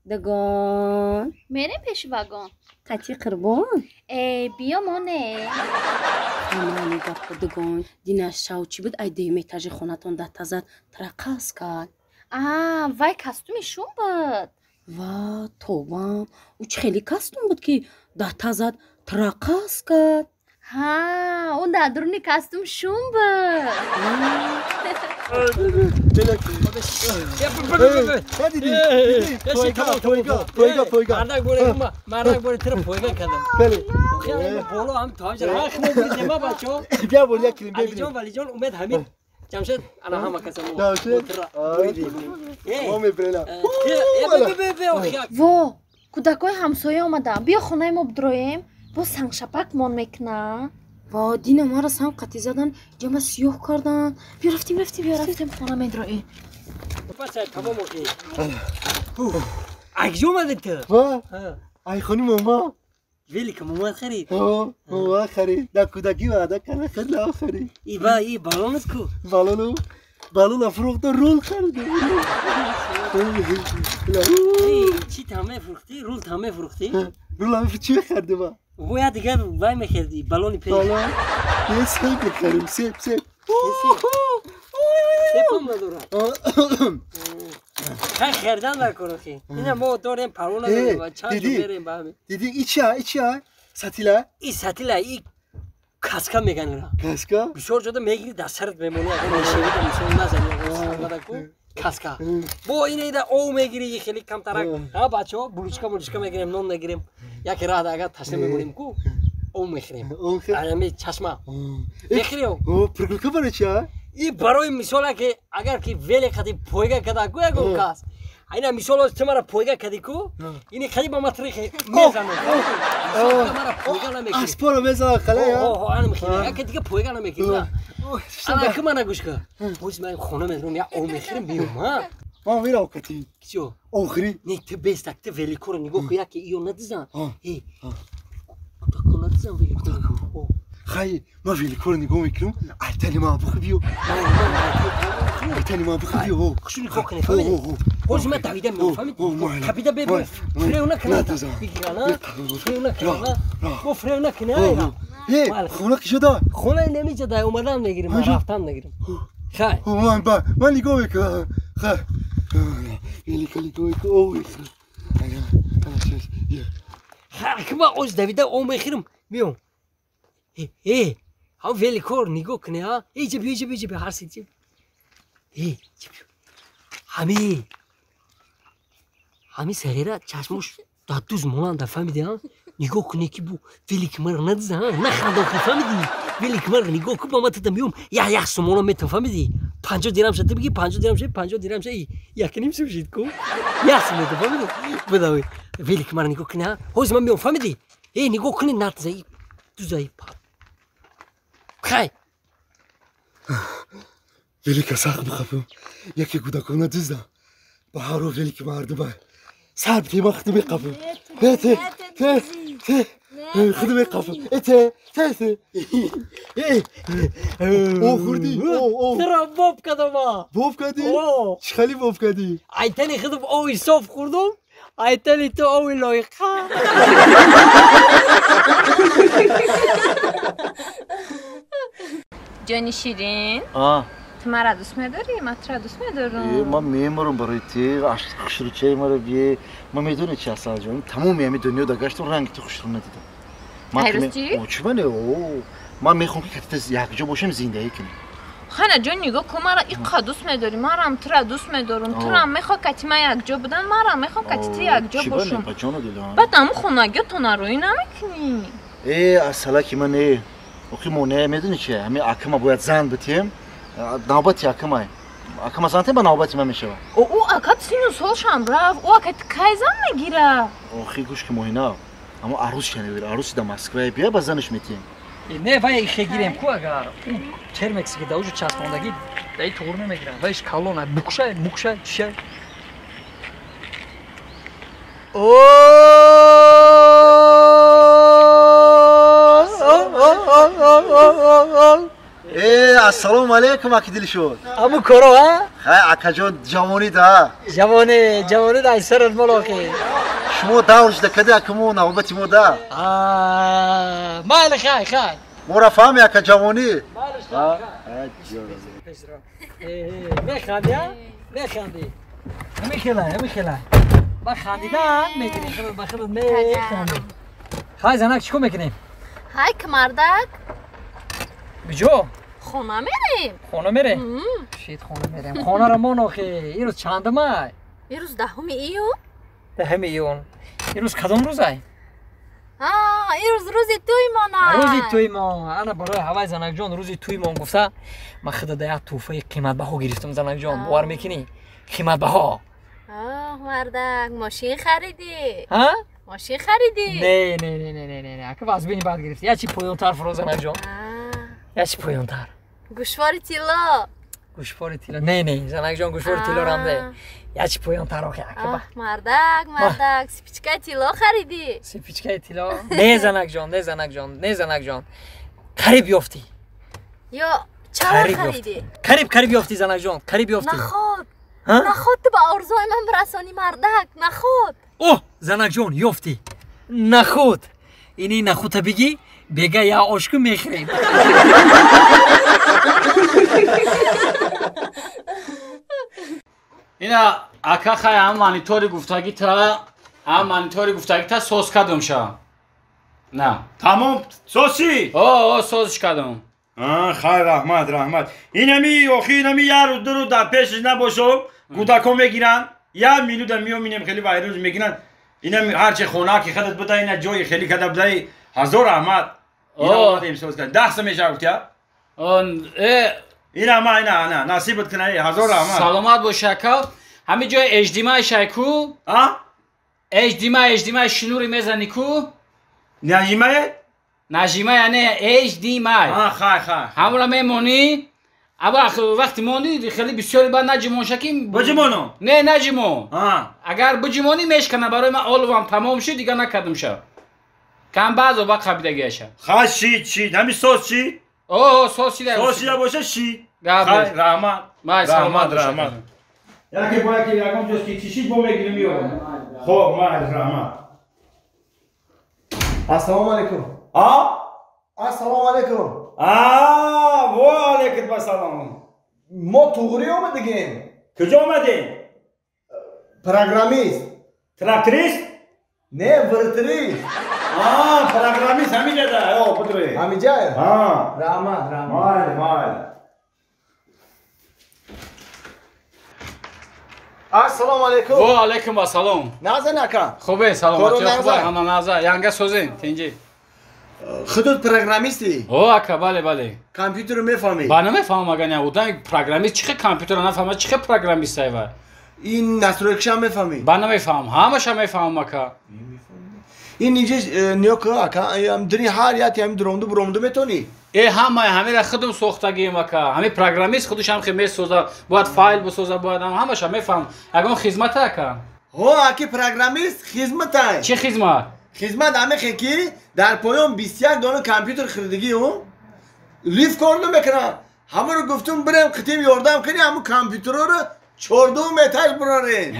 Дагон. Мерем пеши вагон. Қати қурбон? Э, биё моне. Амани гапо дагон. Дина шав чӣ буд? Ай дуюм этажи хонатон датазад трақас кард. А, вай костюми шум буд. Ва, тобам. Ӯ чӣ хеле костюм буд ки датазад трақас кард. Ҳа, ӯ дар дуруни костюм шум буд. Во, кӯдакҳои ҳамсоя омаданд. Биё хонаи мо бидроем. Боз сангшапак мон мекунад. Ва, дина маро санг қатӣ задан, ҷама сиёҳ карданд. Биё рафтем, рафтем, биё рафтем хона медроем. Акҷо омадед ту? Ва, ай хони мома. Велика момад харид? Ҳо, момад харид. Дар кӯдакӣ ваъда карда хеле харид. И ба и балонат ку? Балону балон фурӯхта рул харидам. Чӣ там мефурӯхтӣ? Рул там мефурӯхтӣ? Рул ам чӣ мехардим? Бояд дигар вай мехердӣ, балони пеш. Балон? Е себ мехарим, себ, себ. Себам надорад. Хай хердан дар кор охи. Ина мо дорем парво надорем ва чанд ҷо мерем ба ҳамин. Диди и чия, и чия? Сатила? И сатила, и каска меган ира. Каска? Бисёр ҷода мегири дар сарат мемонӣ, агар мешавида мисол назани, ягон ку каска. Бо ина ида ов мегири, хеле камтарак. Ҳа бачаҳо, булучка булучка мегирем, нон мегирем. Яке раҳда агар ташна мемонем ку, ов мехӯрем. Ами чашма. Мехӯри ов? О, пригулка барои чия? И барои мисол ки агар ки веле қади пойга када ку ягон кас. Айна мисол оз ту мара пойга кади ку, ини қади ба матрихе мезанам. Мара пойга намекунӣ. Аспора мезанам қале я? О, ана мехӯрӣ. Яке дига пойга намекунӣ. Ана ки мана гӯш кун. Боз ман хона медорам, як ов мехӯрем биём, ҳа? Ман мерам кати. Чиё? Охири. Не, ту бестак, ту великоро нигоҳ кун, яке иё надизан. Э, кӯдако надизан великоро. Хай, ман великоро нигоҳ мекунам, айтани ман бухи биё. Айтани ман бухи биё. Хушу нигоҳ кунед, фаҳмидӣ? Боз ман давида меом, фаҳмидӣ? Капида беб, фрею накунад. Бигирана, фрею накунад. Бо фрею накунад. Э, хона ки шуда? Хона намеҷа, омадан мегирим, ман рафтан мегирим. Хай. Ман ба, ман нигоҳ мекунам. Хай. Велико нигоҳ мекунам. Хай, ки ман оз давида ов мехӯрам, меом. Э, ҳам великор нигоҳ кунӣ, ҳа? Э, ҷа биё, ҷа биё, ҷа биё, ҳар се ҷа. Э, ҷа биё. Ҳами. Ҳами сағира чашмош дар дуз монанда, фаҳмидӣ, ҳа? Нигоҳ кунӣ ки бу велики маро надиза, ҳа? Наханда охи, фаҳмидӣ? Велики маро нигоҳ кун, ба ман тада меом, як як сомона метам, фаҳмидӣ? 50 дирам ша ту бигӣ, 50 дирам ша, 50 дирам ша, якним сум шид ку. Як сум метам, фаҳмидӣ? Бидавӣ. Велики маро нигоҳ кунӣ, ҳа? Ҳозир ман меом, фаҳмидӣ? Э, нигоҳ кунӣ, надиза, дузаи па. Хай. Велика сахт бихапам. Яке кӯдакона дуздам. Ба ҳаро велики мардума. Сар битема худо меқапам. Те, те, те, те. Худо меқапам. Э, те, те, те. Э, о хурдӣ, о, о. Туро боб кардам. Боб кардӣ? Чӣ хеле боб кардӣ? Айтани худам ови соф хӯрдум, айтани ту ови лоиқа. Ҷони ширин, ту маро дӯст медорӣ? Ман туро дӯст медорам. Ман меморам барои ту, хушрӯчаи маро бие. Ман медонӣ чи ҳастам ҷон? Тамоми ҳами дунё да гаштам, ранги ту хушрӯ надидам. Ҳайростӣ? Чӣ мане? Ман мехоҳам ки катита якҷо бошем, зиндагӣ кунем. Хана ҷон, нигоҳ кун, маро иққа дӯст медорӣ, марам туро дӯст медорам. Турам мехоҳ кати ман якҷо будан, марам мехоҳ кати ту якҷо бошам. Баъд ҳамун хонагиётона рӯӣ намекунӣ. Э, асалаки ман э. Охи мо не, медонӣ чи? Ҳамин акама бояд зан битем. Навбати акамай. Акама зан тем, ба навбати ман мешавад. Ӯ акат сину солшам рафт. Ӯ акат кай зан мегира? Охи гӯш ки моҳина. Аммо арӯс шанавир, арӯси да Москвае бия, ба занаш метием. Не, вай ихе гирем ку агар. Ӯ термекси ки да ужо часпондагӣ, даи туғур намегирам. Вайш калона, букшай, мукшай, чишай. Э, ассалому алайкум, аки Дилшод. Аму коро, ҳа? Хай акаҷон, ҷавонӣ да. Ҷавонӣ, ҷавонӣ да сарат молохи. Шумо давр шуда кади акмо навбати мо да. Майли, хай, хай. Мора фаҳми ака ҷавонӣ. Механди, а? Механди. Ҳамихела, ҳамихела. Ба хандидан мегирӣ, худат ба худат механдӣ. Хай занак, чӣ кор мекунем? Ҳай мардак. Биҷо? Хона мерем. Хона мерем? Шит, хона мерем. Хонаро мон охи. Ирӯз чандумай? Ирӯз 10 июн. 10 июн. Ирӯз кадом рӯзай? Ирӯз рӯзи тӯймон аст. Рӯзи тӯймон. Ана барои ҳавай занакҷон рӯзи тӯймон гуфта ман худа да як тӯҳфаи қиматбаҳо гирифтам занакҷон. Бовар мекунӣ? Қиматбаҳо. Мардак, мошин харидӣ? Ҳа? Мошин харидӣ? Не, не, не, не, не, не. Ака вазбини бад гирифтӣ. Як чи поёнтар фуро занакҷон. Як чи поёнтар. Гӯшвори тилло. Гӯшвори тилло. Не, не, занакҷон, гӯшвори тилло рам не. Як чи поёнтар охи ака. Мардак, мардак, сипичкаи тилло харидӣ? Сипичкаи тилло? Не, занакҷон, не, занакҷон, не, занакҷон. Қариб ёфтӣ. Ё чаро харидӣ? Қариб, қариб ёфтӣ занакҷон, қариб ёфтӣ. Наход. Наход ту ба орзуи ман бирасонӣ мардак, наход. Оҳ, занакҷон, ёфтӣ. Наход. Ини нахудта бигӣ, бега я ошку мехӯрем. Ина ака хай ҳам монитори гуфтагита, ҳам монитори гуфтагита соз кардам ша. На. Тамом, созши? О, созш кардам. Хай, раҳмат, раҳмат. Инами охи, инами як рӯз ду рӯз дар пешаш набошам, кӯдакҳо мегиранд, як минута меоминем хеле вайрӯз мегиранд. Инами ҳарчи хона ки худат буда, ина ҷои хеле када будаи, ҳазор раҳмат. Ина омадем соз кардем. 10 сом мешавад гуфтия? Ина ма, ина, ана, насибат кунай, ҳазор раҳмат. Саломат бош ака. Ҳамин ҷои HDMI шай ку? А? HDMI, HDMI шнури мезани ку? Нажимае? Нажима яъне HDMI. А, хай, хай. Ҳамонро мемонӣ. Аба вақти монӣ хеле бисёре баъд наҷимонша ки биҷимонам? Не, наҷимон. Агар биҷимонӣ мешкана, барои ман оловам тамом шуд, дигар накардам ша. Кам баъзо ба қабидагиаша. Хай, шид, шид. Ҳамин соз шид? О, соз шида. Соз шида боша, шид. Хай, раҳмат. Раҳмат, раҳмат. Яке бо яке ягон ҷост ки чӣ шид бо мегирем меорам. Хоб, майли, раҳмат. Ассалому алайкум. А? Ассалому алайкум. А, ва алайкум ассалом. Мо туғрӣ омадагем. Куҷо омадем? Программист. Тракторист? Не, вратарист. А, программист ҳамиҷада. О, будре. Ҳамиҷа? А. Раҳмат, раҳмат. Майли, майли. Ассалому алайкум. Ва алайкум ассалом. Назан ака. Хубе, саломатӣ хубе, ҳама наза. Янга созен, тинҷи. Худут программистӣ? О, ака, бале, бале. Компютерро мефаҳмӣ? Ба намефаҳмам агар не, одами программист чӣ хел компютерро нафаҳмад, чӣ хел программист айва? Ин настройкашам мефаҳмӣ? Ба намефаҳмам, ҳамаша мефаҳмам ака. Ин инҷа ниё ка ака, дини ҳар яти ҳами дуромду буромду метонӣ? Э, ҳамаи ҳамира худум сохтагием ака. Ҳами программист худаш ҳам хел месоза, бояд файл бисоза, бояд ҳамаша мефаҳмам. Ягон хизмата ака? Ҳо, аки программист хизматай. Чӣ хизмат? Хизмат ҳамихе ки дар поён 21 дона компютер хирдагӣ лифт кор намекунад. Ҳамаро гуфтум бирем қитим ёрдам кунӣ, ҳамун компютерҳоро 14 этаж бурорем.